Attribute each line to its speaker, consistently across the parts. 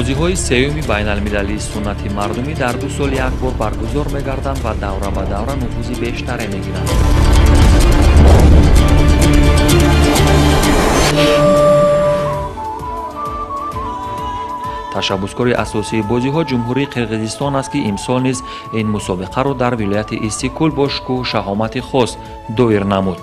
Speaker 1: Бозиҳои сеюми байналмилалии суннати мардумӣ дар 2 сол як бор баргузор мегарданд ва давра ба давра нуфузи бештаре мегиранд. Ташаббускори асосии бозиҳо Ҷумҳурии Қирғизистон аст, ки имсол низ ин мусобиқаро дар вилояти Истиқкул бо шукӯҳу шаҳомати хос доир намуд.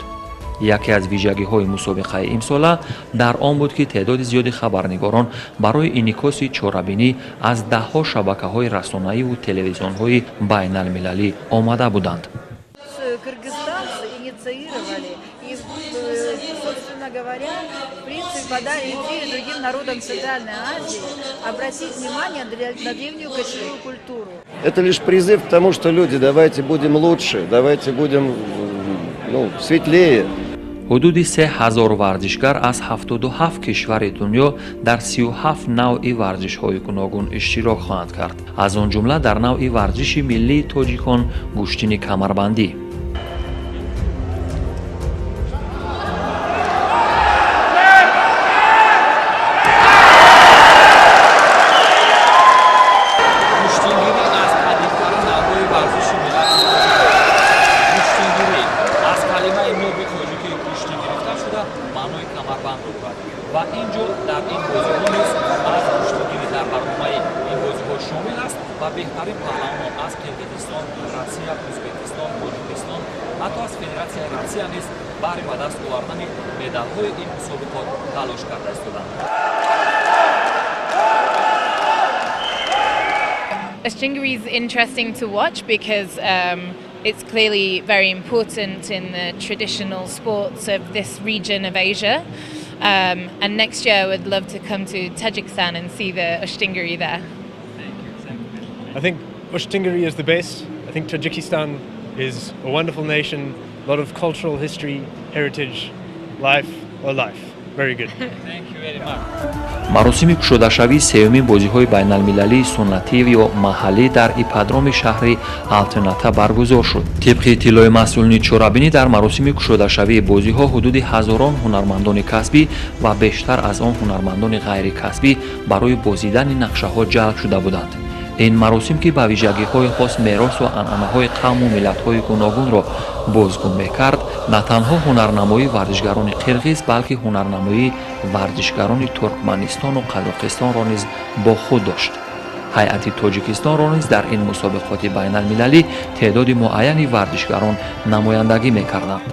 Speaker 1: Яке аз вижагиҳои мусобиқаи имсола дар он буд, ки теъдоди зиёди хабарнигорон барои инъикоси чорабинӣ аз даҳҳо шабакаҳои расонаиву телевизионҳои байналмилалӣ омада буданд.
Speaker 2: Кыргызстанцы инициировали и, собственно говоря, в принципе, подали идею другим народам Центральной Азии обратить внимание на древнюю кочевую культуру.
Speaker 3: Это лишь призыв к тому, что люди, давайте будем лучше, давайте будем, ну, светлее.
Speaker 1: Ҳудуди 3000 варзишгар аз 77 кишвари дунё дар 37 навъи варзишҳои гуногун иштирок хоҳанд кард, аз он ҷумла дар навъи варзиши миллии тоҷикон гӯштини камарбандӣ.
Speaker 4: Гӯштингирӣ аз қадимтарин навъҳои варзиши миллати тоҷик. Гӯштингирӣ аз калимаи ноби тоҷикии гӯштӣ гирифта шуда, маънои камарбандро дорад ва ин ҷо дар ин бозиҳо низ аз гӯштингирӣ дар барномаи ин бозиҳо шомил аст ва беҳтарин паҳлавонон аз Қирғизистон, Россия, Ӯзбекистон, Тоҷикистон, ҳатто аз Федератсияи Россия низ баҳри ба даст овардани медалҳои ин мусобиқот талош карда истоданд.
Speaker 5: Oshtingiri is interesting to watch because it's clearly very important in the traditional sports of this region of Asia. And next year I would love to come to Tajikistan and see the Oshtingiri there.
Speaker 6: I think Oshtingiri is the best. I think Tajikistan is a wonderful nation, a lot of cultural history, heritage, life or life. Very good.
Speaker 4: Thank you very much.
Speaker 1: Маросими кушодашавии сеюмин бозиҳои байналмилалии суннатӣ ё маҳаллӣ дар ипподроми шаҳри Алтыната баргузор шуд. Тибқи иттилои масъулини чорабинӣ, дар маросими кушодашавии бозиҳо ҳудуди ҳазорон ҳунармандони касбӣ ва бештар аз он ҳунармандони ғайрикасбӣ барои бозидани нақшаҳо ҷалб шуда буданд. Ин маросим, ки ба вижагиҳои хос меросу анъанаҳои қавму миллатҳои гуногунро бозгӯ мекард, на танҳо ҳунарнамоии варзишгарони қирғиз, балки ҳунарнамоии варзишгарони Туркманистону Қазоқистонро низ бо худ дошт. Ҳайати Тоҷикистонро низ дар ин мусобиқоти байналмилалӣ теъдоди муайяни варзишгарон намояндагӣ мекарданд.